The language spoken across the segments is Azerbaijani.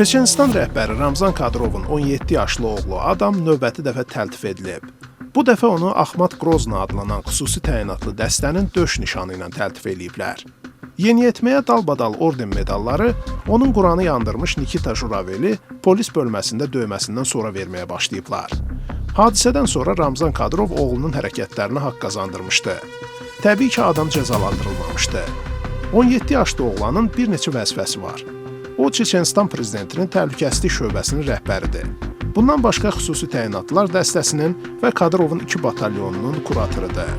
Çeçenistan rəhbəri Ramzan Kadırovun 17 yaşlı oğlu Adam növbəti dəfə təltif edilib. Bu dəfə onu Axmat Grozny adlanan xüsusi təyinatlı dəstənin döş nişanı ilə təltif eləyiblər. Yeniyetməyə dalbadal orden medalları onun Quranı yandırmış Nikita Juraveli polis bölməsində döyməsindən sonra verməyə başlayıblar. Hadisədən sonra Ramzan Kadırov oğlunun hərəkətlərinə haqq qazandırmışdı. Təbii ki, adam cəzalandırılmamışdı. 17 yaşlı oğlanın bir neçə vəzifəsi var. O, Çeçenistan prezidentinin təhlükəsizlik şöbəsinin rəhbəridir. Bundan başqa xüsusi təyinatlar dəstəsinin və Kadırovun 2 batalyonunun kuratorudur.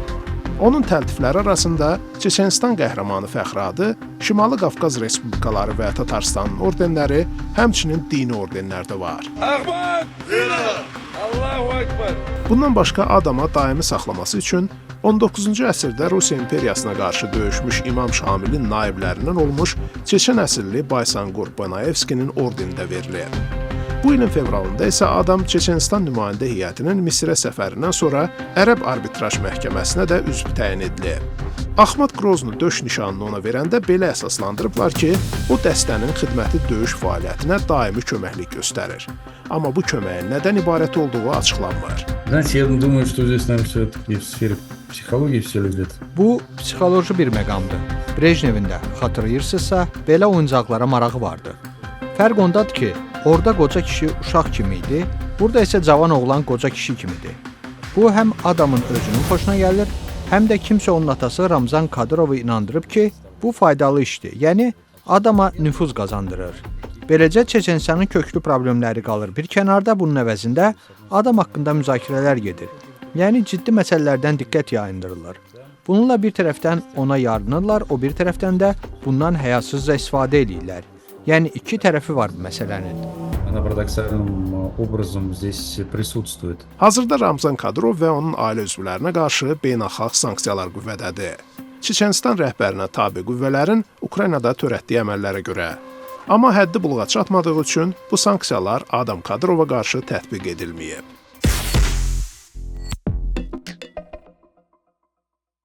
Onun təltifləri arasında Çeçenistan qəhrəmanı fəxri adı, Şimali Qafqaz Respublikaları və Tatarstanın ordenləri, həmçinin dini ordenlər də var. Ahmad! Allahu Ekber! Bundan başqa adama daimi saxlaması üçün 19-cu əsrdə Rusiya imperiyasına qarşı döyüşmüş İmam Şamilin naiblərindən olmuş Çeçen əsilli Baysanqur Banayevskinin ordeni də verilib. Bu ilin fevralında isə adam Çeçenistan nümayəndə heyətinin Misirə səfərindən sonra Ərəb Arbitraj Məhkəməsinə də üzv təyin edilib. Axmad Grozny döş nişanını ona verəndə belə əsaslandırıblar ki, o dəstənin xidməti döyüş fəaliyyətinə daimi köməklik göstərir. Amma bu köməyin nədən ibarət olduğu açıqlanmır. Знаете, я думаю, что здесь, наверное, все-таки в сфере психологии все лежит. Bu psixoloji bir məqamdır. Brejnevin də xatırlayırsınızsa, belə oyuncaqlara marağı vardı. Fərq ondadır ki, orada qoca kişi uşaq kimi idi, burada isə cavan oğlan qoca kişi kimidir. Bu həm adamın özünün xoşuna gəlir, həm də kimsə onun atası Ramzan Kadırovu inandırıb ki, bu faydalı işdir. Yəni adama nüfuz qazandırır. Beləcə Çeçenistanın köklü problemləri qalır bir kənarda, bunun əvəzində adam haqqında müzakirələr gedir. Yəni ciddi məsələlərdən diqqət yayındırırlar. Bununla bir tərəfdən ona yarınırlar, o bir tərəfdən də bundan həyasızca istifadə eləyirlər. Yəni iki tərəfi var bu məsələnin. Она парадоксальным образом здесь присутствует. Hazırda Ramzan Kadırov və onun ailə üzvlərinə qarşı beynəlxalq sanksiyalar qüvvədədir. Çeçenistan rəhbərinə tabe qüvvələrin Ukraynada törətdiyi əməllərə görə. Amma həddi buluğa çatmadığı üçün bu sanksiyalar Adam Kadırova qarşı tətbiq edilməyib.